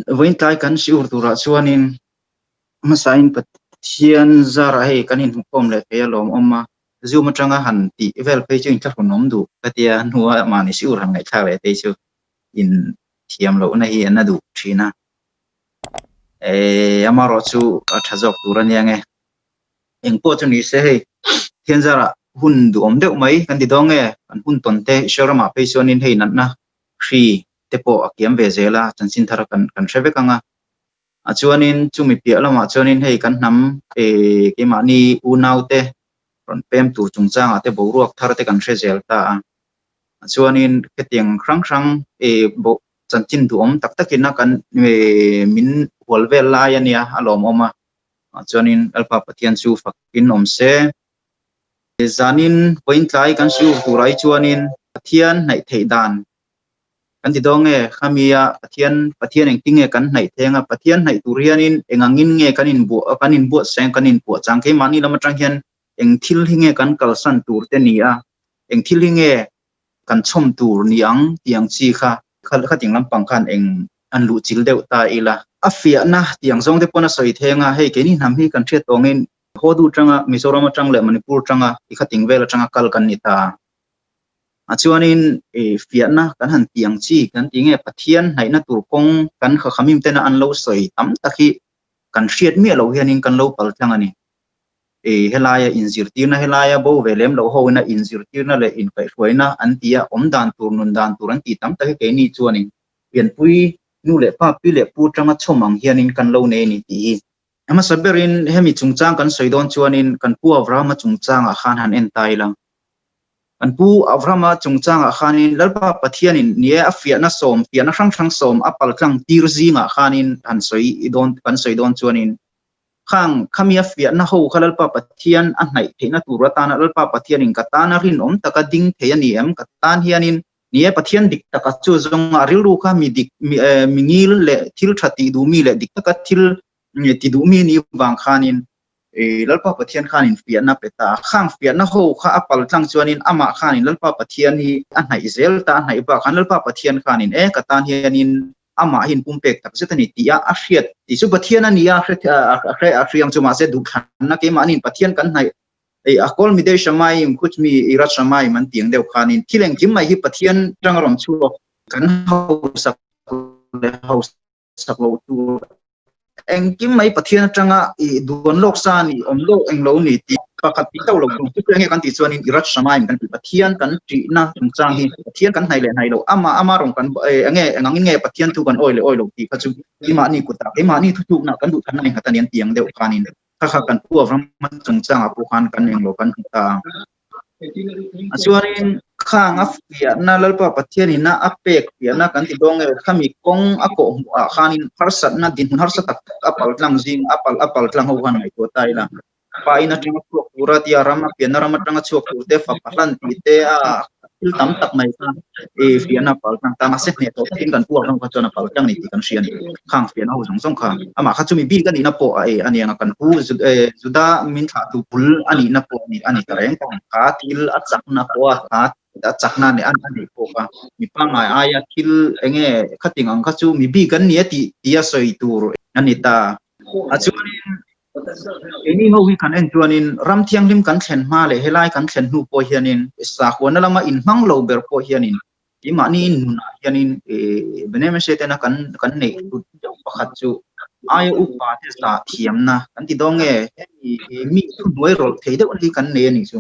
Vawiin tlai kan siur turah chuanin hmasain Pathian zarah hei kan inhmukhawm leh thei a lawmawm a, Zoom atanga han tih vel phei chu inthlahrun awm duh ka tia, hnua mahni siur han ngaihthlak leh phei chu in thiam lohna hi an na duh thin a. Amaherawh chu a tha zawk tur a nia nge. Engpawh chu ni se hei Pathian zarah hun duhawm deuh mai kan ti dawn nge, kan hun tawn te Israel ramah phei chuanin hei natna hri te pawh a kiam ve zel a, chanchin thar kan kan hre vek ang a. A chuanin chumi piah lamah chuanin hei kan hnam eh keimahni unau te rawn pem tur chungchangah te boruak thar te kan hre zel ta a. A chuanin hetiang hrang hrang eh bo chanchin duhawm tak takin a kan eh min hual vel lai a nia a lawmawm a. Chuanin Lalpa Pathian chu fakin awm se. Zanin vawiin tlai kan siur turah hi chuanin Pathian hnaih theih dan kan ti dawn nge? Khami a Pathian Pathian engtin nge kan hnaih theng a? Pathian hnaih tur hianin eng angin nge kan inbuah kan inbuatsaih kan inpuah chang? Keimahni lam atang hian eng thil hi nge kan kalsan tur te ni a? Eng thil hi nge kan chhawm tur ni ang tih ang chi kha khating lampang khan eng an luh chil deuh ta ila. A fiahna tih ang zawng te pawn a sawi theng a, hei keini hnam hi kan hriat tawngin Hodu atanga Mizoram atang leh Manipur atanga i khating vel atanga kal kan ni ta. A chuanin fiahna kan han tih ang chi kan ti nge Pathian hnaihna tur kawng kan khakhamim tena an lo sawi tam tak hi kan hriat miah loh hianin kan lo pal tlang a ni. Helaia inzirtirna helaia bo ve lem loh ho ina inzirtirna leh inkaihhruaina an ti a, awm dan tur nun dan tur an tih tam tak hi keini chuanin pianpui nu leh pa pi leh pu atanga chhawm ang hianin kan lo nei a ni tih hi. A hmasa berin hemi chungchang kan sawi dawn chuanin kan Pu Avrahama chungchangah khan han en ta ila. Kan Pu Avrahama chungchangah khanin Lalpa Pathianin ni e a fiahna sawm, fiahna hrang hrang sawm a paltlang tir zingah khanin han sawi dawn kan sawi dawn chuanin khang khami a fiahna ho kha Lalpa Pathian a hnaih theihna tur atana Lalpa Pathianin ka tana rinawm taka ding thei a ni em? Ka tan hianin Ni e, Pathian dik taka chu zawnga rilru kha mi dik, mi ngil leh thil tha tih duh mi leh dik taka thil ti duh mi ni vang khanin Lalpa Pathian khanin fiahna pe ta a. Khang fiahna ho kha a pal tlang chuanin amah khanin Lalpa Pathian hi a hnaih zel ta, a hnaih bak khan Lalpa Pathian khanin e ka tan hianin amah hi inpumpek tak zet a ni tih a a hriat tih chu Pathian a ni a, a hriang chu mahse duhthlanna keimahniin Pathian kan hnaih Ei a kawl mi dei Shamaim, khuch mi Irat Shamaim an tih ang deuh khanin thil engkim mai hi Pathian atanga rawn chhuak kan hausak leh hausak loh tur engkim mai Pathian atanga i duan lawk sa a ni, awm lawk eng lo ni tih pakhat tih chauh lo thung. Chu enge kan tih chuanin Irat Shamaim kan tih Pathian kan ṭihna chungchang hi Pathian kan hnaih leh hnaih loh ama ama rawn kan enge engangin nge Pathian thu kan awi leh awi loh tih kha chu keimahni kutah keimahni thuthlukna kan duhthlanna engkhat a ni an tih ang deuh khanin Kha kha kan pu avang chungchangah pawh khan kan englo kan hmu ta a. A chuanin khang a fiahna Lalpa Pathianin a a pek fiahna kan ti dawn nge khami kawng a kawh hmuh ah khanin harsatna dinhmun harsa tak tak a pal tlang zing a pal a pal tlang ho khan ngaihtuah ta ila. Pa in atanga chhuak tura tia ram a pianna ram atanga chhuak tur te fapa hlan tih te a thil tam tak mai kha e fiahna pal tlang ta mahse hneh tawh takin kan pu avang kha chuan a pal tlang a ni tih kan hria a ni. Khang fiahna ho zawng zawng kha amah kha chumi bik a nihna pawh a e a ni ang a, kan pu Juda min thlahtu bul a nihna pawh a ni ta reng ta ang. Kha thil a chakna pawh a kha a chakna a a neih pawh kha mi pangngai aia thil enge khating ang kha chu mi bik an ni a tih tia sawi tur a ni ta. A chuanin keini ho hi kan en chuanin ram thianghlim kan thlen hma leh helai kan thlen hnu pawh hianin sakhuana lama inhmang lo ber pawh hianin keimahni nunah hianin Benemese tena kan kan neih hlut deuh pakhat chu aia upa te zah thiamna kan ti dawn nge hemi mi thuhnuai rawlh thei deuh hi kan nei a nih chu.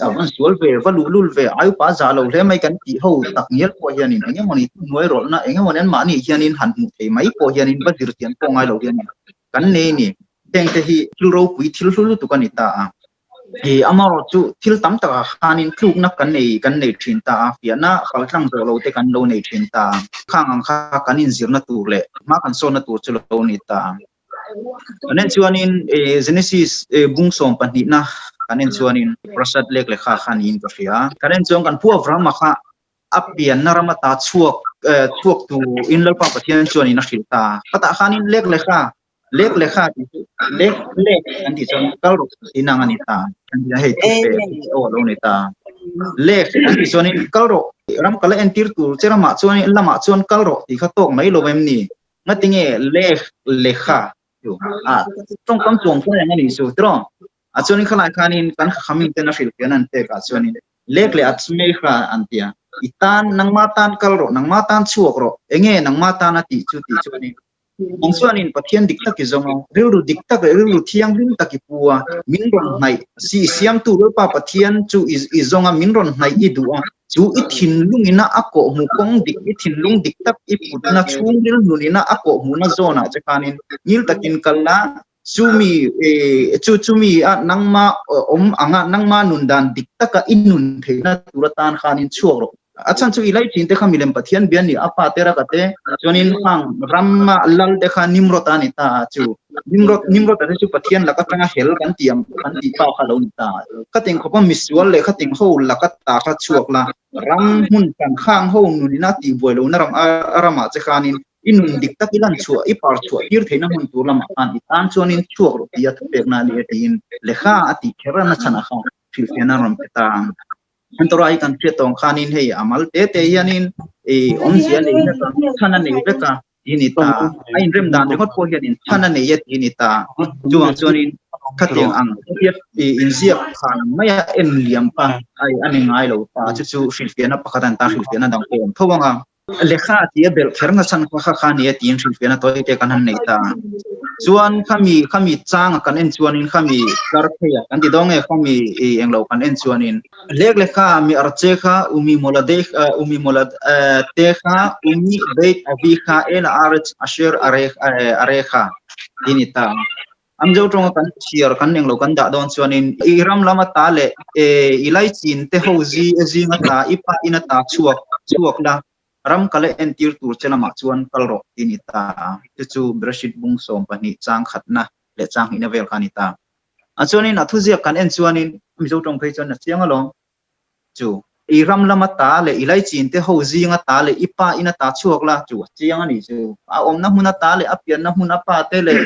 A van sual ve, va luh lul ve, ai upa zah lo hle mai kan tih ho tak ngial pawh hianin eng emawni thuhnuai rawlhna eng emawni anmahni hianin han hmuh thei mai pawh hianin va zir chian pawh ngai lo hianin kan nei a ni. Heng te hi thil ropui thil hlu lutuk a ni ta a. Ih amaherawh chu thil tam takah khanin tlukna kan nei kan nei thin ta a, fiahna kaltlang zawh lo te kan lo nei thin ta a. Khang ang kha kan inzirna tur leh hma kan sawnna tur chu lo ni ta a. Kan en chuanin Genesis bung sawm pahnihna kan en chuanin Prasad lek lehkha kha niin ka hria. Kan en chuan kan Pu Avrahama kha a pianna ram ata chhuak chhuak tu in Lalpa Pathian chuanin a hrilh ta. Khatah khanin lek lehkha lek lehkha tih chu lek lek kan tih chuan kal rawh tih nang a ni ta. Kan ti a hei thu pe aw a lo ni ta. Lek kan tih chuanin kal rawh ram kala entir tur che ramah chuanin lamah chuan kal rawh tih kha tawk mai lo em ni? Ngatinge leh lekha chu a tawngkam chuang chuan eng a nih chu tiraw? A chuanin khalai khanin kan khaming ten a hrilhfiahna an pek ah chuanin lek leh atzmeiha an ti a, i tan nangma tan kal rawh, nangma tan chhuak rawh, enge nangma tan a tih chu tih chuanin nang chuanin Pathian dik tak i zawng a, rilru dik tak leh rilru thianghlim tak i pu a, min rawn hnaih si siamtu Lalpa Pathian chu i zawng a, min rawn hnaih i duh a, chu i thinlungina a kawhhmuh kawng dik, i thinlung dik tak i putna chhungril nunina a kawhhmuhna zawnah che khanin ngil takin kal la, Chumi chu chumi a nangma awm anga nangma nun dan dik taka i nun theihna tur atan khanin chhuak rawh. A chhan chu i laichin te kha milem Pathian bia ni a pa te raka te chuanin hang rama lal te kha Nimrod a ni ta a chu Nimrod Nimrod a te chu Pathian laka tanga hel kan ti ang kan tih pa kha lo ni ta. Khating khawpa misual leh khating ho laka ta kha chhuak la ram hmun kan khang ho nunina tihbuai lohna ram a ramah che khanin I nun dik tak i lan chhuah, i par chhuah tir theihna hmun tur lamah khan i tan chuanin chhuak rawh tia thupekna a ni a tiin lehkha a tih kher a nachhan a kha hrilhfiahna a rawn pe ta. An Torah hi kan hriat tawng khanin hei a mal te te hianin i awmzia nei vek a, chhan a nei vek a ti a ni ta. A inrem dan ringawt pawh hianin chhan a nei a ti a ni ta. Chuvang chuanin khatiang ang i inziak khan ang maia en liam kha a ni ngai lo ta. Chu chu hrilhfiahna pakhat a ni ta, hrilhfiahna dang pawh a awm tho ang a. Lehkha a ti a belh kher nasa kha kha kha nia tiin hrilhfiahna tawi te kan han nei ta. Chuan khami khami changa kan en chuanin khami tlar pheia kan ti dawn nge khami i englo kan en chuanin lek lehkha mi arche kha umi molade umi molad te kha umi beit avi kha el arch asher are are kha ti ni ta. An Mizo tawnga kan chhiar kan englo kan dah dawn chuanin i ram lam ata leh i laichin te ho zi zing ata i pa in ata chhuak chhuak la ram ka la entir tur che lamah chuan kal rawh ti ni ta a. Chu chu Bereshit bung 12 chang khatna leh chang hnihna vel kha a ni ta. A chuanin a thuziak kan en chuanin Mizo tawng phei chuan a chiang alawm. Chu i ram lam ata leh i laichin te ho zing ata leh i pa in ata chhuak la, chu a chiang a nih chu. A awmna hmun ata leh a pianna hmun a pa te leh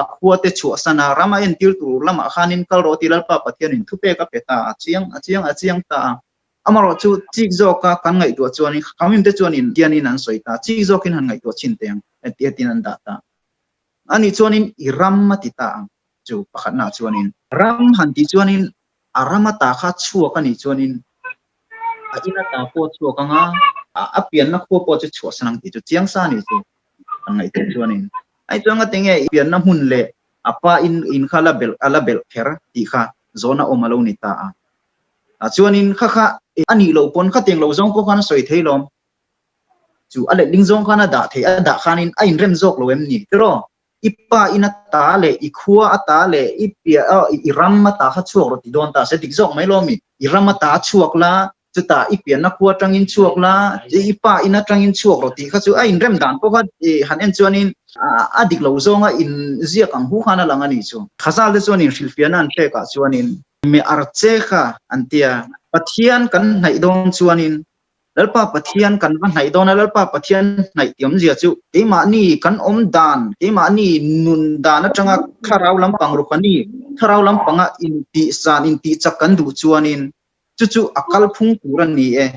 a khua te chhuahsan a, ram a entir tur lamah khanin kal rawh tih Lalpa Pathianin thupek a pe ta a, chiang a chiang a chiang ta a. Amaherawh chu chik zawka kan ngaihtuah chuanin khamim te chuanin hianin an sawi ta, chik zawkin han ngaihtuah chin teh ang tia tin an dah ta. Anih chuanin i ram a ti ta ang chu pakhatnaah chuanin. Ram han tih chuanin a ram ata kha chhuak a nih chuanin a in ata pawh chhuak anga a pianna khua pawh chu chhuahsan ang tih chu chiang sa a nih chu kan ngaihtuah chuanin ai chuan ngati nge i pianna hmun leh a pa in in kha la belh a la belh kher tih kha zawhna awm a lo ni ta a a chuanin kha kha a nih loh pawn khatiang lo zawng pawh khan a sawi thei lawm chu a letling zawng khan a dah thei a dah khanin a inrem zawk lo em ni tiraw I pa in a ta leh i khua a ta leh i piah a i ram a ta kha chhuak rawh ti dawn ta se dik zawk mai lo mi. I ram a ta chhuak la, chutah i pianna khua atangin chhuak la, i pa in atangin chhuak rawh tih kha chu a inrem dan pawh kha han en chuanin a dik lo zawnga inziak ang hu khan a lang a nih chu. Khazal te chuanin hrilhfiahna an pekah chuanin mi arche kha an tia Pathian kan hnaih dawn chuanin Lalpa Pathian kan va hnaih dawn a, Lalpa Pathian hnaih tih awmzia chu keimahni kan awm dan, keimahni nun dan atanga thlarau lampang rukhani, thlarau lampanga intihsan, intihchak kan duh chuanin chu chu a kalphung tur a ni e.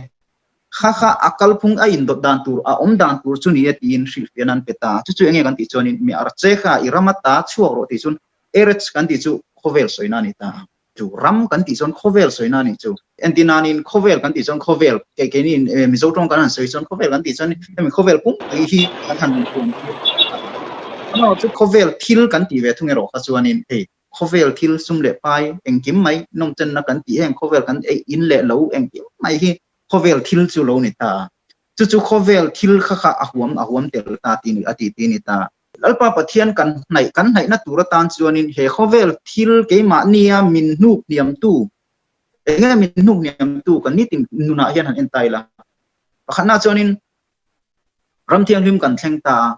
Kha kha a kalphung a indawt dan tur, a awm dan tur chu ni e tiin hrilhfiahna an pe ta. Chu chu enge kan tih chuanin mi arche kha i ram ata chhuak rawh tih chuan Eretz kan tih chu khawvel sawina a ni ta. Chu ram kan tih chuan khawvel sawina a nih chu. Entir nanin khawvel kan tih chuan khawvel, kei keini Mizo tawng kan han sawi chuan khawvel kan tih chuan hemi khawvel pum pui hi kan han huam tir a. Amaherawh chu khawvel thil kan tih ve thung erawh kha chuanin hei khawvel thil sum leh pai engkim mai nawmchenna kan tih heng khawvel kan ei in leh lo engkim mai hi khawvel thil chu lo ni ta a. Chu chu khawvel thil kha kha a huam a huam tel ta tih a ti ti a ni ta. Lalpa Pathian kan hnaih kan hnaihna tur atan chuanin he khawvel thil keimahnia min hnuk hniamtu, enge min hnuk hniamtu kan nitin nunah hian han en ta ila. Pakhatna chuanin ram thianghlim kan thleng ta a,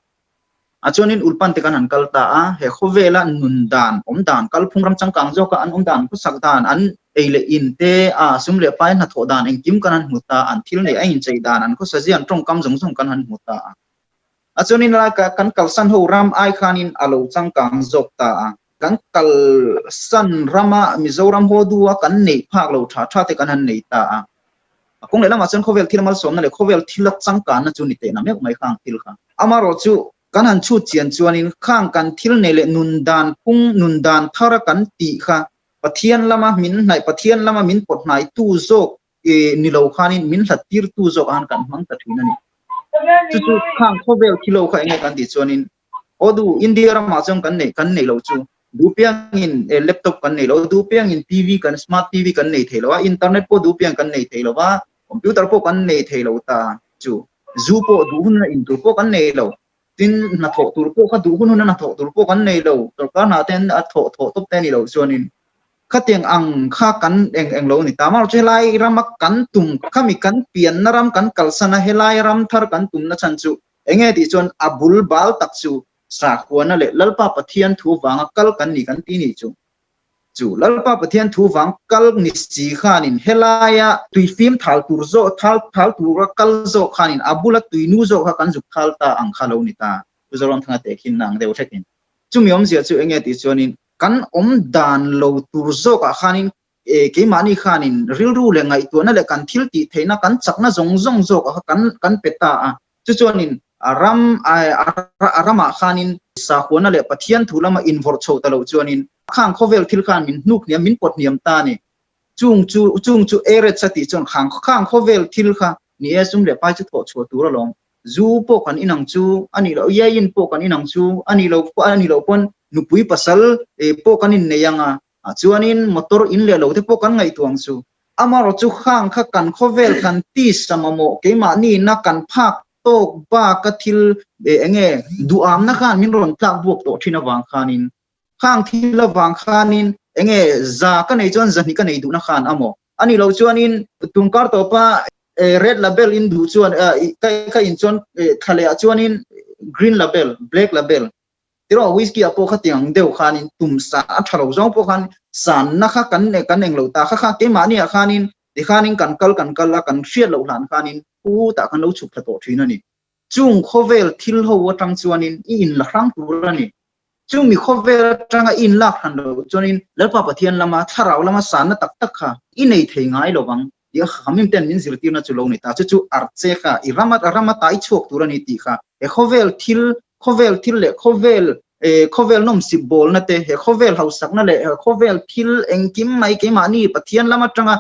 a chuanin ulpan te kan han kal ta a, he khawvela nun dan, awm dan, kalphung ram changkang zawka an awm dan, khawsak dan, an ei leh in te, a sum leh pai hnathawh dan engkim kan han hmu ta, an thil neih a inchei dan, an khawsazia, an tawngkam zawng zawng kan han hmu ta a. A chuanin lai kan kalsan ho ram ai khanin a lo changkang zawk ta a. Kan kalsan rama Mizoram haw dua kan neih phak lo tha tha te kan han nei ta a. A kawng leh lamah chuan khawvel thil malsawmna leh khawvel thila changkanna chu ni tehna meuh mai khang thil kha. Amaherawhchu Kan han chhut chian chuanin khang kan thil nei leh nun dan phung, nun dan thara kan tih kha Pathian lama min hnaih, Pathian lama min pawt hnaitu zawk ni lo khanin min hlat tirtu zawk han kan hmang ta thin a ni. Chu chu khang khawvel thi lo kha enge kan tih chuanin aw du India ramah chuan kan neih kan neih lo chu duh piangin laptop kan nei lo, duh piangin TV kan smart TV kan nei thei lo a, internet pawh duh piang kan nei thei lo va, computer pawh kan nei thei lo ta chu zu pawh duh hun a in tur pawh kan nei lo, tin hnathawh tur pawh kha duh hun hun a hnathawh tur pawh kan nei lo, sorkar hna te a thawh thawh tawp te a ni lo chuanin Khatiang ang kha kan eng eng lo ni ta. Amaherawhchu helai rama kan tum khami kan pianna ram kan kalsan a, helai ram thar kan tumna chhan chu enge tih chuan a bul bal tak chu sakhuana leh Lalpa Pathian thu vanga kal kan ni kan ti ni chu. Chu Lalpa Pathian thu vang kal ni si khanin helaia tuifim thal tur zawh thal thal tura kal zawk khanin a bula tuinu zawk kha kan zuk thal ta ang kha lo ni ta. Pu Zoramthanga tehkhin na ang deuh hrekin. Chumi awmzia chu enge tih chuanin kan awm dan lo tur zawkah khanin keimahni khanin rilru leh ngaihtuahna leh kan thil tih theihna kan chakna zawng zawng zawkah kha kan kan pe ta a. Chu chuanin a ram a ramah khanin sakhuana leh Pathian thu lama invawrh chho ta lo chuanin khang khawvel thil khan min hnuk hniam min pawt hniam ta a ni. Chung chu chung chu Eretz a tih chuan khang khang khawvel thil kha ni e sum leh pai chu thawh chhuah tur alawm. Zu pawh kan inang chu a nih loh, iaiin pawh kan inang chu a nih loh a nih loh pawn nupui pasal pawh kan innei ang a, chuanin motor in leh lo te pawh kan ngaihtuah ang chu. Amaherawh chu khang kha kan khawvel kan tisa mamawh keimahni na kan phak tawk baka thil enge duhamna khan min rawn tlak buak tawh thin avang khanin khang thil avang khanin enge za ka nei chuan zahnih ka nei duhna khan amaw a nih loh chuanin tunkar tawpa red label in duh chuan ka in chuan thla leh ah chuanin green label black label tiraw whisky ah pawh khatiang ang deuh khanin tum sa a tha lo zawng pawh khan sanna kha kan kan eng lo ta kha kha keimahni ah khanin tikhanin kan kal kan kal a kan hriat loh hlan khanin khutah kan lo chhuk thla tawh thin a ni. Chung khawvel thil ho atang chuanin i inla hrang tur a ni. Chumi khawvel atanga i inlak hran loh chuanin Lalpa Pathian lama thlarau lama sanna tak tak kha i nei thei ngai lo vang tih a khamim ten min zirtirna chu lo ni ta. Chu chu arche kha i ram ram ata i chhuak tur a ni tih kha he khawvel thil khawvel thil leh khawvel khawvel nawmsip bawlna te he khawvel hausakna leh he khawvel thil engkim mai keimahni Pathian lam atanga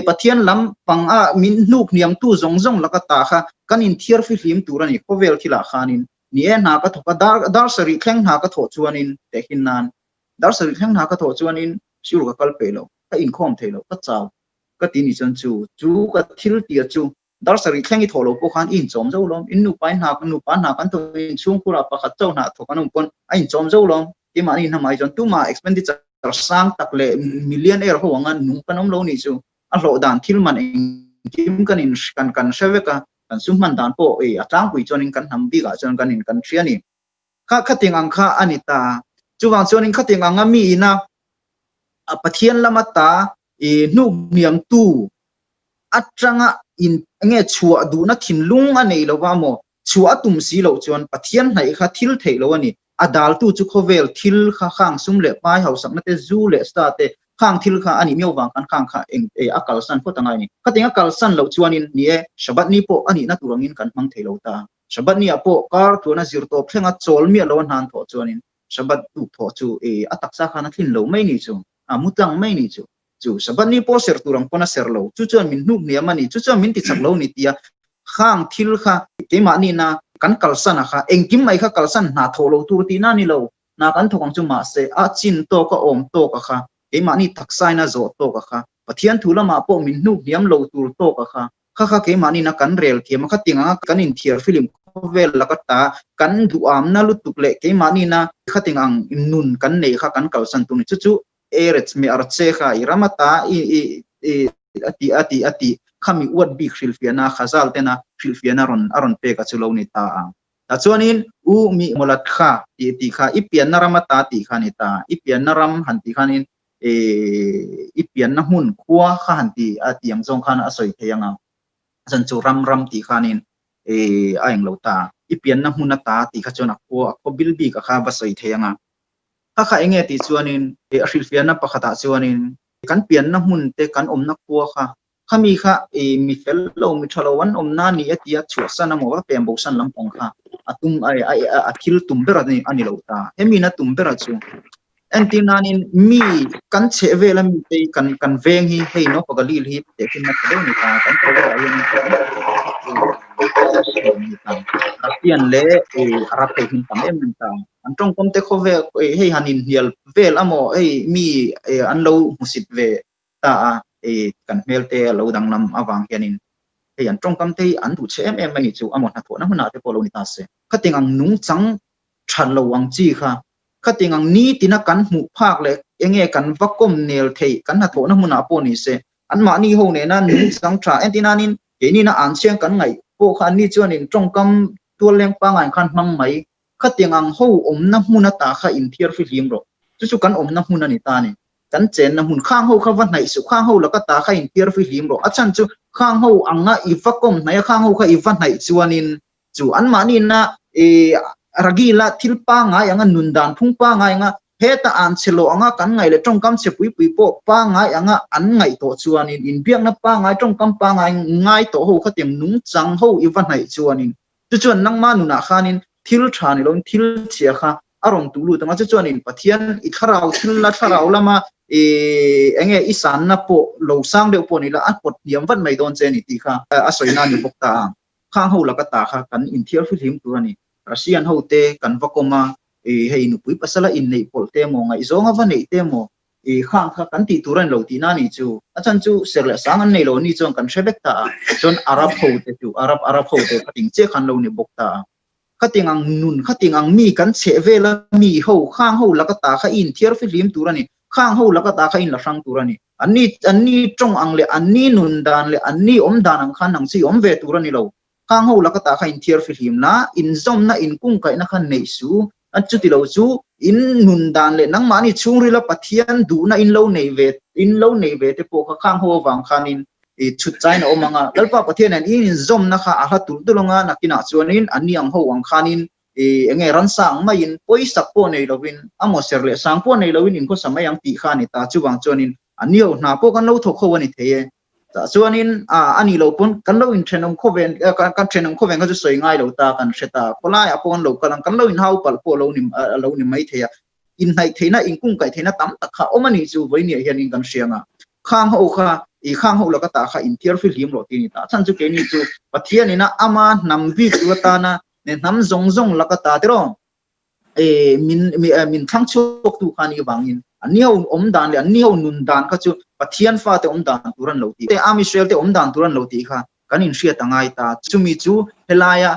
Pathian lam pang a min hnuk hniamtu zawng zawng laka ta kha kan inthiar fihlim tur a ni khawvel thilah khanin. Ni e, hna ka thawk a, dar dar sarih thleng hna ka thawh chuanin tehkhin nan dar sarih thleng hna ka thawh chuanin siur ka kal peih lo, ka inkhawm thei lo, ka chau ka ti ni chuan chu chu ka thil tia chu dar sarih thleng i thawh lo pawh khan i inchawm zo lawm, in nupa in hna nupa hna kan thawh in chhungkhurah pakhat chauh hna thawk an awm pawn a inchawm zo lawm, keimahni hnamah hi chuan tumah expenditure sang tak leh millionaire ho anga nung kan awm lo nih chu a hlawh dan thil man engkim kan in kan kan hre vek a. Kan sum hman dan pawh ei a tlangpui chuanin kan hnam bikah chuan kan in kan hria a ni. Kha khatiang ang kha a ni ta. Chuvang chuanin khatiang anga mi ina a Pathian lama ta i hnuk hniamtu atanga in nge chhuah duhna thinlung a nei lova maw chhuah a tum si loh chuan Pathian hnaih kha thil theih lo a ni. A daltu chu khawvel thil kha khang sum leh pai hausakna te, zu leh sa te, khang thil kha a nih miau vang khan khang kha eng e a kalsan phawt a ngai a ni. Khatiang a kalsan loh chuanin ni e, Shabbat ni pawh a nihna tur angin kan hmang thei lo ta. Shabbat ni ah pawh kar tluana zir tawp thlenga chawl miah lo a hnan thawh chuanin Shabbat tuk thawh chu e a taksa khan a thlin lo mai ni chu, a mu tlang mai ni chu. Chu Shabbat ni pawh ser tur ang pawn a ser lo, chu chuan min hnuk hniam a ni, chu chuan min ti chak lo ni tia khang thil kha keimah nihna kan kalsan a kha engkim mai kha kalsan hna thawh lo tur tihna a ni lo, hna kan thawk ang chu mahse a chin tawk a awm tawk a kha keimahni taksaina zawh tawk a kha Pathian thu lamah pawh min hnuk hniam lo tur tawk a kha kha kha keimahni-na kan rel thiam a kha tiang anga kan inthiar film khawvel laka ta kan duhamna lutuk leh keimahni-na khatiang ang nun kan neih kha kan kalsan tur a ni. Chu chu Eretz me arche kha i ram ata i i i a ti a ti a ti khami uat bik hrilhfiahna Khazal tena hrilhfiahna rawn a rawn pek a chu lo ni ta ang. Tah chuanin u mi mawlat kha tih tih kha i pianna ram ata tih kha a ni ta. I pianna ram han tih khanin i i pianna hmun khua kha han ti a tih ang zawng khan a sawi thei ang a. Chuan chu ram ram tih khanin i a englo ta. I pianna hmun ata tih kha chuan a khua a khaw bil bik a kha va sawi thei ang a. Kha kha enge tih chuanin a hrilhfiahna pakhatah chuanin kan pianna hmun te kan awmna khua kha khami kha i mi fel lo mi tha lo an awmna ni a tia chhuahsan emaw va pem bosan lampang kha a tum a thil tum ber a ni lo ta. Hemi na tum ber a chu entir nanin mi kan chheh vel a mite hi kan kan veng hi hei naupang Galil hi tehkhinna tha deuh a ni ta kan khawvelah hian ni ta Russian leh Arab ho hi an tam em em ta an tawngkawm te khawvel hei han inhnial vel amaw hei mi an lo hmusit ve ta a hei kan hmel te a lo danglam avang hianin hei an tawngkam te hi an duh chhe em em a nih chu amaw hnathawhna hmunah te pawh lo ni ta se khatiang ang nungchang tha lo ang chi kha khatiang ang nitina kan hmuh phak leh enge kan va kawm nel theih kan hnathawhna hmunah pawh ni se anmahni ho nena nungchang tha entir nanin keinina an chhiang kan ngaih pawh kha anni chuanin tawngkam tual leng pangngai khan hmang mai Khatiang ang ho awmna hmun ata kha inthiar fihlim rawh. Chu chu kan awmna hmun a ni ta a ni. Kan chenna hmun. Khang ho kha va hnaih suh. Khang ho laka ta kha inthiar fihlim rawh. A chhan chu khang ho anga i va kawm hnaih a, khang ho kha i va hnaih chuanin chu anmahnina i ragila thil pangngai anga nun dan phung pangngai anga heta an che lo anga kan ngaih leh tawngkam che pui pui pawh pangngai anga an ngaih tawh chuanin inbiakna pangngai tawngkam pangngai ngai tawh ho khatiang nungchang ho i va hnaih chuanin Chu chuan nangma nunah khanin thil tha ni loin thil chhia kha a rawn tuh lut ang a, chu chuanin Pathian i thlarau thil la thlarau lama i enge i sanna pawh lo sang deuh pawh ni la a pawt hniam vat mai dawn che a ni tih kha a sawina a ni bawk ta a. Khang ho laka ta kha kan inthiar fihlim tur a ni. Russian ho te kan va kawm a, i hei nupui pasala inneih pawlh te emaw ngaihzawng a va neih te emaw I khang kha kan tih tur a ni lo tihna a nih chu. A chhan chu ser leh sang an nei lo ni chuan kan hre vek ta a. Chuan Arab ho te chu Arab Arab ho te khating chiah khan lo ni bawk ta a. Khating ang nun, khating ang mi kan chheh vel a mi ho, khang ho laka ta kha i inthiar fihlim tur a ni. Khang ho laka ta kha i inla hrang tur a ni. An ni an ni tawng ang leh an ni nun dan leh an ni awm dan ang khan nang chu i awm ve tur a ni lo. Khang ho laka ta kha inthiar fihlim la, inzawmna, inkungkaihna kha neih su. A chuti lo chu in nun dan leh nangmahni chhungrila Pathian duhna in lo nei ve, in lo nei ve te pawh kha khang ho avang khanin i chhut chain a awm ang a. Lalpa Pathian hian in inzawmna kha a hla tulh tulh ang a, nakinah chuanin anni ang ho ang khanin i enge ransa ang maiin pawisak pawh nei lovin a mawser leh sang pawh nei lovin inkhawsa mai ang tih kha a ni ta. Chuvang chuanin anni ho hna pawh kan lo thawk ho a ni thei e. Tah chuanin a nih loh pawn kan lo inthenawm khawven kan thenawm khawven kha chu sawi ngai lo ta kan hre ta. Khawlaiah pawh kan lo kal ang, kan lo inhau palh pawh lo ni a lo ni mai thei a. Inhnaih theihna, inkungkaih theihna tam tak kha awm a nih chu vawinia hianin kan hria ang a. Khang ho kha, i khang ho laka tah kha inthiar fihlim rawh tih a ni ta. A chhan chu keini chu Pathianina ama hnam bik tur atana hnam zawng zawng laka ta tiraw? E min min thlang chhuak tu kha ni vangin anni ho awm dan leh anni ho nun dan kha chu Pathian fate awm dan tur an lo tih te Am Israel te awm dan tur an lo tih kha kan inhriat a ngai ta. Chumi chu helaia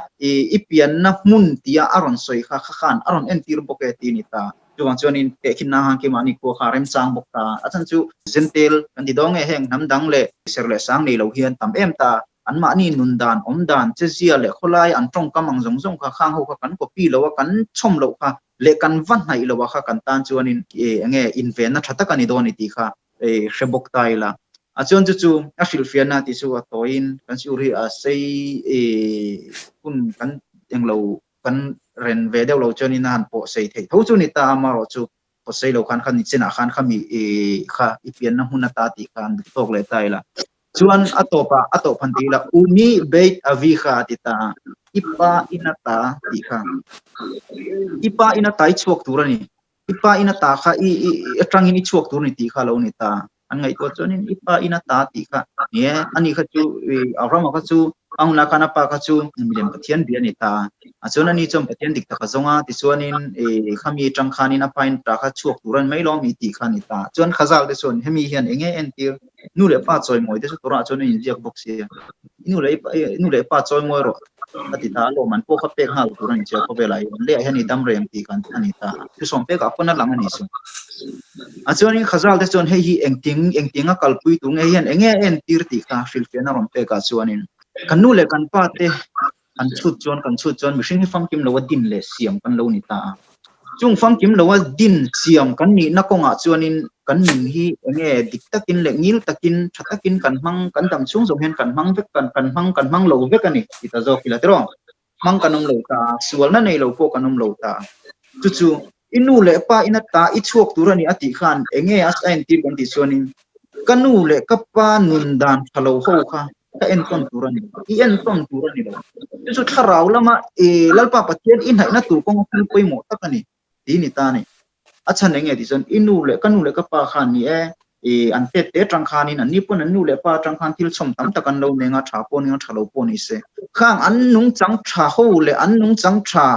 i pianna hmun tia a rawn sawi kha kha khan a rawn entir bawk e tih a ni ta. Chuvang chuanin tehkhinna han keimahni khua kha a remchang bawk ta. A chhan chu Zentail kan ti dawn nge heng hnam dang leh ser leh sang nei lo hian tam em ta. Anmahni nun dan, awm dan, chezia leh khawlai an tawngkam ang zawng zawng kha khang ho kha kan copy lo a, kan chhawm loh kha leh kan va hnaih loh a kha kan tan chuanin enge invenna tha tak a ni dawn i tih kha hre bawk ta ila. A chuan chu chu a hrilhfiahna tih chu a tawiin kan siur hi a sei hun kan englo kan ren ve deuh lo chuanin a han pawh sei theih tho chu ni ta a, amaherawhchu pawh sei lo khan kha nichinah khan khami kha i pianna hmun ata tih kha an duh tawk leh ta ila. Chuan a tawpah a tawp han ti ila, Umi beit aviha a ti ta a, i pa in a ta tih kha. I pa in a ta i chhuak tur a ni. I pa in a ta kha i i atangin i chhuak tur a ni tih kha a lo ni ta. An ngaihtuah chuanin i pa in a ta tih kha ni e, ani kha chu i Abrahama kha chu a hunlai khan a pa kha chu milem Pathian bia a ni ta a. Chuan ani chuan Pathian dik taka zawng a, tichuanin i khami atang khanin a pa in ta kha chhuak tur a ni mai lo ami tih kha a ni ta. Chuan Khazal te chuan hemi hian eng nge entir? Nu leh pa chawimawi te chu Torah chuan a inziak bawk sia. I nu leh i nu leh pa chawimawi rawh a ti ta a, lawm an pawh kha pek nghal tur a ni che a, khawvelah hian lehah hian i dam reng tih kan a ni ta. Thusawm pekah pawn a lang a ni chu. A chuanin Khazal te chuan hei hi engting engting a kalpui tur nge hian enge a entir tih kha hrilhfiahna rawn pekah chuanin kan nu leh kan pa te Kan chhut chuan kan chhut chuan mihring hi famkim loa din leh siam kan lo ni ta a. Chung famkim loa din siam kan nihna kawngah chuanin kan nun hi enge dik takin leh ngil takin tha takin kan hmang kan dam chhung zawng hian kan hmang vek kan kan hmang kan hmang lo vek a ni ti ta zawk ila tiraw. Hmang kan awm lo ta a, sualna nei lo pawh kan awm lo ta a. Chu chu i nu leh pa ina ta i chhuak tur a ni a tih khan enge a entir kan tih chuanin ka nu leh ka pa nun dan tha lo ho kha. Ka entawn tur a ni lo. I entawn tur a ni lo. Chu chu thlarau lama i Lalpa Pathian i hnaihna tur kawnga thil pawimawh tak a ni tih ni ta a ni. A chhan eng nge tih chuan i nu leh ka nu leh ka pa khan ni e, i an tet te atang khanin an ni pawn an nu leh pa atang khan thil chhawm tam tak an lo neng a, tha pawh nia tha lo pawh ni se. Khang an nungchang tha ho leh an nungchang tha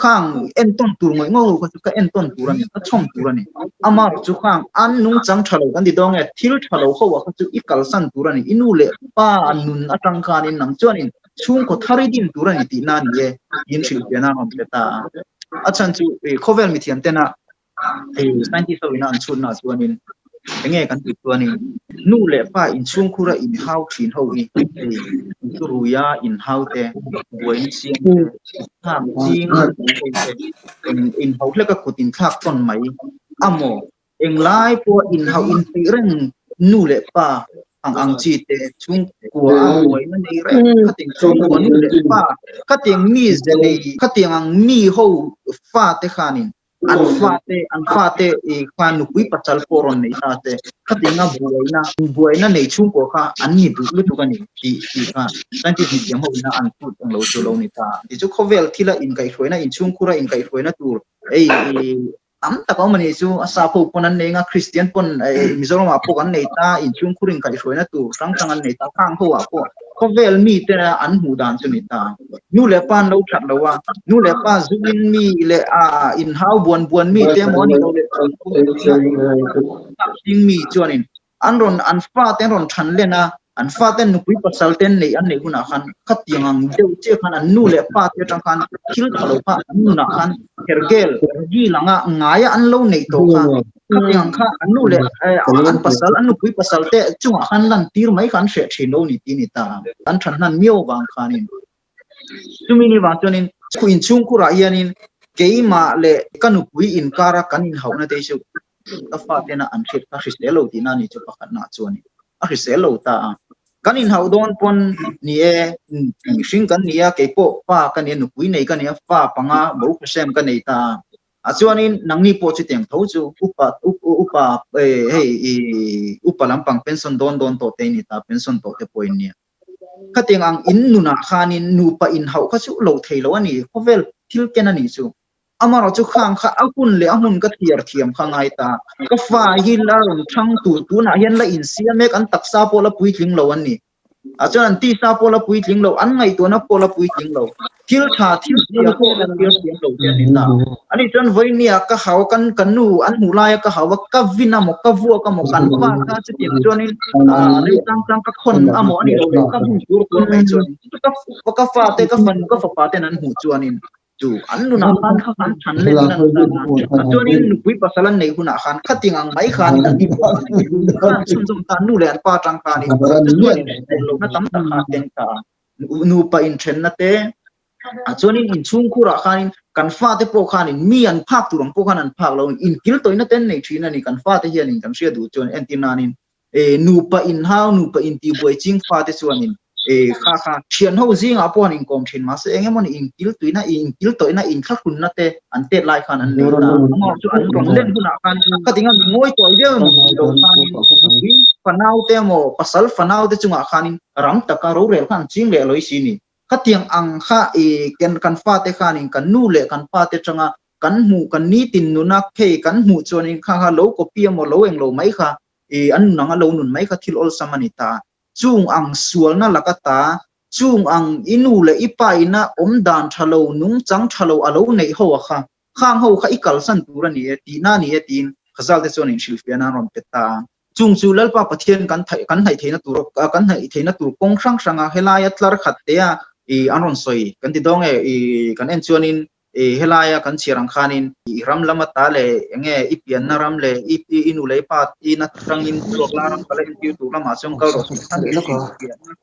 Khang entawn tur ngawih ngawih ho kha chu ka entawn tur a ni, ka chhawm tur a ni. Amaherawh chu khang an nungchang tha lo kan ti dawn nge, thil tha lo ho ah kha chu i kalsan tur a ni, i nu leh pa nun atang khanin nang chuanin chhungkaw thar i din tur a ni tihna a ni e, tiin hrilhfiahna a rawn pe ta a. A chhan chu khawvel mithiam tena Hei scientist ho ina an chhutna ah chuanin enge kan tih chuanin nu leh pa inchhungkhura inhau thin ho hi hei inturuia inhau te buaina siam te thlak ching ho te eng inhau hleka kut inthlak tawn mai amaw englai pawh inhauh inpeih reng nu leh pa ang ang chi te chhungkua a buaina nei reng khatiang chhungkua nu leh pa khatiang mi ze nei khatiang ang mi ho fa te khanin an fate an fate i kha nupui pasal pawh rawn nei ta se khatianga buaina buaina nei chhungkua kha an ni duh lutuk a ni tih tih kha scientist mithiam ho ina an phut englo chu lo ni ta ti chu khawvel thila inkaihhruaina inchhungkhura inkaihhruaina tur ei tam tak a awm a ni chu a sap ho pawn an nei nga Kristian pawn Mizoram ah pawh kan nei ta inchhungkhur inkaihhruaina tur hrang hrang an nei ta khang ho ah pawh khawvel mite an hmuh dan chu ni ta. Nu leh pa an lo that lo a, nu leh pa zuin mi leh a inhau buan buan mi te emaw a ni lo leh ding mi chuanin an rawn an fate an rawn than len a, an faten nupui pasal te an neih an neih hunah khan khatiang ang deuh chiah khan an nu leh pa te atang khan thil tha lo kha an nunah khan hergel gil anga ngaia an lo neih tawh kha Khatiang kha an nu leh an pasal, an nupui pasal te chungah khan lan tir mai kha an hreh thin lo ni tih a ni ta. An than hnan miau vang khanin. Chumi ni vang chuanin khu inchhungkhurah hianin keimah leh ka nupui inkara kan inhauhna te hi chu ka fatena an hriat kha hrisel lo tihna a ni chu pakhatna chuanin a hrisel lo ta a. Kan inhauh dawn pawn ni e, mihring kan ni a, keipawh pa ka ni a, nupui nei ka ni a, fa panga Baruch Hashem ka nei ta a. A chuanin nangni pawh chutiang tho chu upa upa hei i upa lampang pension dawn dawn tawh te i ni ta, pension tawh te pawh in nia. Khatiang ang in nunah khanin nupa inhauh kha chu lo thei lo a ni, khawvel thil ken a nih chu. Amaherawh chu khang kha a hun leh a hmun ka thiar thiam kha ngai ta. Ka fa hi la rawn thang tur tunah hian la insiam mek, an taksa pawh la puitling lo an ni. A chuan an tisa pawh la puitling lo, an ngaihtuahna pawh la puitling lo, thil tha thil chhia pawh la thlir thiam lo te an ni ta. Ani chuan vawinia ka hau kan ka nu an hmuh laia ka hau a, ka vin a maw, ka vuak a maw, kan pa kha chutiang chuanin remchang chang ka khawn a maw a ni lo leh ka hun tur tur mai chuanin ka ka fate ka fanu ka fapa ten an hmuh chuanin chu an nunah khan kha an than let nan ta a chuanin nupui pasal an neih hunah khan khating ang mai khan an ni pawh khan chhunzawm ta nu leh an pa tang khanin chuanin lohna tam tak kha teng ta nupa inthenna te a chuanin inchhungkhurah khanin kan fate pawh khanin mi an phak tur ang pawh khan an phak lo inkil tawihna ten nei thin a ni kan fate hianin kan hria duh chuan entir nanin nupa inhau, nupa intihbuai ching fate chuanin kha kha thian ho zingah pawh an inkawm thin mahse eng emaw ni inkiltuina, inkiltawihna, inthlahrunna te an tet lai khan an nei ta. Amaherawh chu an rawn len hunah khan khatinga mi ngawi tawi viau emaw tih loh khanin nupui fanau te emaw pasal fanau te chungah khanin ram taka rorel kha an ching leh lawi si ni. Khatiang ang kha kan fate khanin kan nu leh kan pate atanga kan hmuh kan nitin nuna phei kan hmuh chuanin kha kha lo copy emaw lo englo mai kha i an nun anga lo nun mai kha thil awlsam a ni ta. Chung ang sualna laka ta, chung ang i nu leh i pa ina awm dan tha lo, nungchang tha lo a lo neih ho a kha, khang ho kha i kalsan tur a ni e, tihna a ni e tiin Khazal te chuan inhrilhfiahna an rawn pe ta a. Chung chu Lalpa Pathian kan kan hnaih theihna tur kan hnaih theihna tur kawng hrang hranga helaia tlar khat tea i an rawn sawi kan ti dawng e i kan en chuanin i helaia kan chhiar ang khanin i ram lam ata leh enge i pianna ram leh i i nu leh i pa i na tangin chhuak la ram kala entir tur lamah chuan kal rawh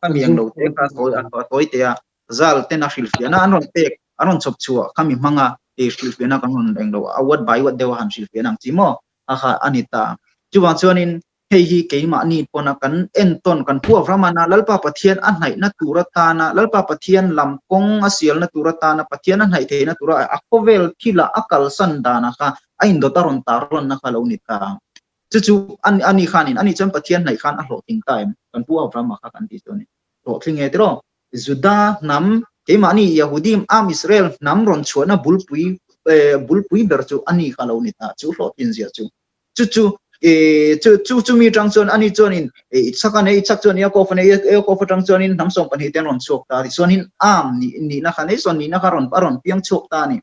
kha mi ang lo te kha tawi a tawi te a zal ten a hrilhfiahna an rawn pek an rawn chhawp chhuah kha mi hmanga i hrilhfiahna kan rawn englo a word by word deuh a han hrilhfiahna ang chi maw a kha a ni ta. Chuvang chuanin hei hi keimahni pawna kan entawn kan huap ramana Lalpa Pathian a hnaihna tur atana Lalpa Pathian lam kawng a sialna tur atana Pathian a hnaih theihna tura a khawvel thila a kalsan dana kha a indawt a rawn tarlanna kha lo ni ta. Chu chu ani khanin ani chuan Pathian hnaih khan a hlawhtling ta em? Kan pu Abrahama kha kan tih chu a ni. Hlawhtling e tiraw? Juda hnam, keimahni Yahudim, Am Israel hnam rawn chhuahna bulpui bulpui ber chu ani kha lo ni ta, chu hlawhtlin zia chu. Chu chu chu chu chumi atang chuan ani chuanin Ichhak a nei, Ichhak chuan Yaakov a nei, Yaakov atang chuanin hnam 12 te an rawn chhuak ta a ti. Chuanin Am nihna kha nei sawn nihna kha a rawn piang chhuak ta a ni.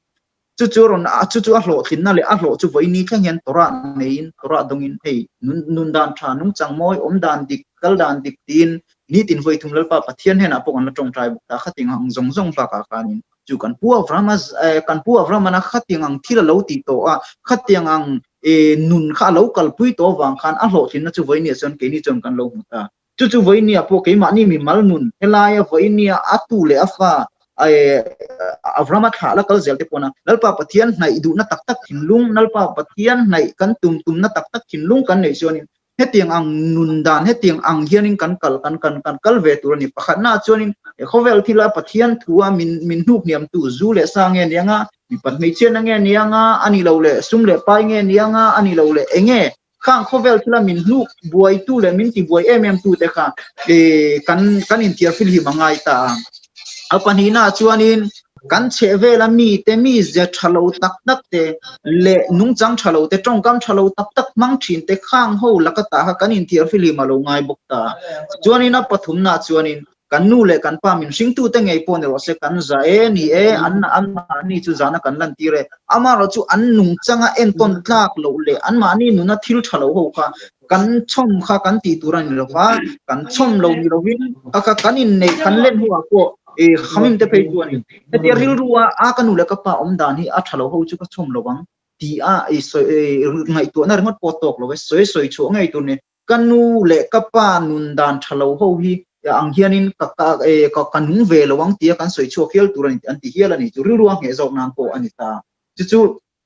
Chu chu rawn chu chu a hlawhtlinna leh a hlawh chu vawiin ni thleng hian Torah neiin, Torah dawngin hei nun nun dan tha, nungchang mawi, awm dan dik, kal dan dik tiin nitin vawi thum Lalpa Pathian hnenah pawh kan la tawngtai bawk ta. Khatiang ang zawng zawng bakah khanin chu kan Pu Avrahama kan Pu Avrahamana khatiang ang thil a lo tih tawh a, khatiang ang nun kha a lo kalpui tawh avang khan a hlawhtlinna chu vawiin niah chuan keini chuan kan lo hmu ta. Chu chu vawinia pawh keimahni mimal nun helaia vawinia a tu leh a fa Avrahama thlah la kal zel te pawna Lalpa Pathian hnaih duhna tak tak thinlung, Lalpa Pathian hnaih kan tum tumna tak tak thinlung kan neih chuanin hetiang ang nun dan, hetiang ang hianin kan kal kan kan kan kal ve tur a ni. Pakhatnaah chuanin he khawvel thila Pathian thua min min hnuk hniamtu zu leh sa nge nianga, mipat hmeichhiatna nge nianga, a ni lo leh sum leh pai nge nianga, a ni lo leh enge Khang khawvel thila min hnuk buaitu leh min tibuai em em tute kha kan kan inthiar filhim a ngai ta a. A pahnihnaah chuanin kan chhehvela mite mizia tha lo tak tak te leh nungchang tha lo te, tawngkam tha lo tak tak hmang thin te khang ho laka tah kha kan inthiar filhim a lo ngai bawk ta a. Chuanin a pathumnaah chuanin Kan nu leh kan pa min hringtute ngei pawh ni rawh se, kan za e, ni e, an anmahni chu zahna kan lantir e. Amaherawh chu an nungchanga entawn tlak loh leh anmahni nuna thil tha lo ho kha kan chhawm kha kan tih tur a ni lo va, kan chhawm lo ni lovin kha kha kan inneih kan len hnuah pawh i khamim te phei chu a ni. Hetia rilru a a ka nu leh ka pa awm dan hi a tha lo ho chu ka chhawm lo ang ti a i sawi ngaihtuahna ringawt pawh tawk lo e, sawi sawi chhuah ngei tur ni. Ka nu leh ka pa nun dan tha lo ho hi ang hianin ka ka ka nung ve lo ang tia kan sawi chhuak hial tur a ni an ti hial a ni. Chu rilru a ngheh zawk nan pawh a ni ta. Chu chu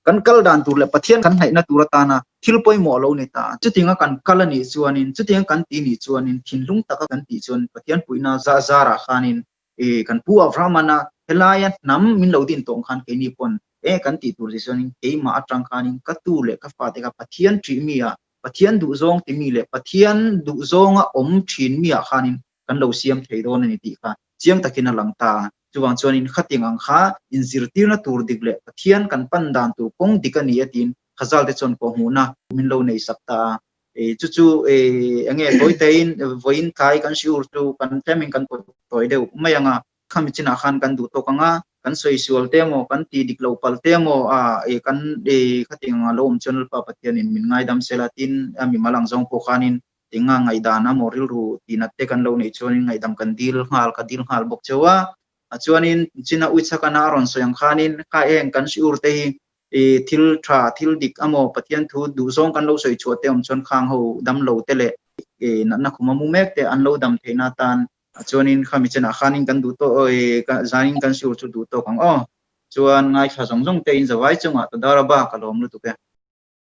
kan kal dan tur leh Pathian kan hnaihna tur atana thil pawimawh lo ni ta. Chutinga kan kal a nih chuanin, chutinga kan ti nih chuanin, thinlung taka kan tih chuan Pathian puihna zah zarah khanin kan Pu Avramana helaia hnam min lo din tawh ang khan keini pawn e kan tih tur tih chuanin keimah atang khanin ka tu leh ka fate kha Pathian ṭih mi ah Pathian duhzawng timi leh Pathian duhzawnga awm thin miah khanin kan lo siam thei dawn a ni tih kha chiang takin a lang ta a. Chuvang chuanin khatiang ang kha inzirtirna tur dik leh Pathian kan pan dan tur kawng dik a ni a tiin Khazal te chuan kawhhmuhna min lo nei sak ta a. Chu chu enge tawitein vawiin tlai kan siur chu kan tlemin kan pawt tawi deuh mai ang a. Khami chinah khan kan duh tawk ang a, kan sawi sual te emaw, kan ti dik lo palh te emaw, a e kan e khatiang anga lo awm chuan Lalpa Pathianin min ngaidam sela tin a mimal ang zawng pawh khanin tinga ngaihdan emaw rilru tihnat te kan lo neih chuanin ngaihdam kan dil nghal ka dil nghal bawk cheu a. A chuanin china Uichhakana a rawn sawi ang khanin kha eng kan siur te hi e thil tha thil dik emaw Pathian thu duhzawng kan lo sawi chhuah te awm chuan khang ho dam lo te leh e natna khuma mu mek te an lo dam theihna atan A chuanin khami chenah khanin kan duh tawk oi zanin kan sur chu duh tawk ang aw. Chuan ngaithla zawng zawng te in zavai chungah Tadaraba ka lawm lutuk e.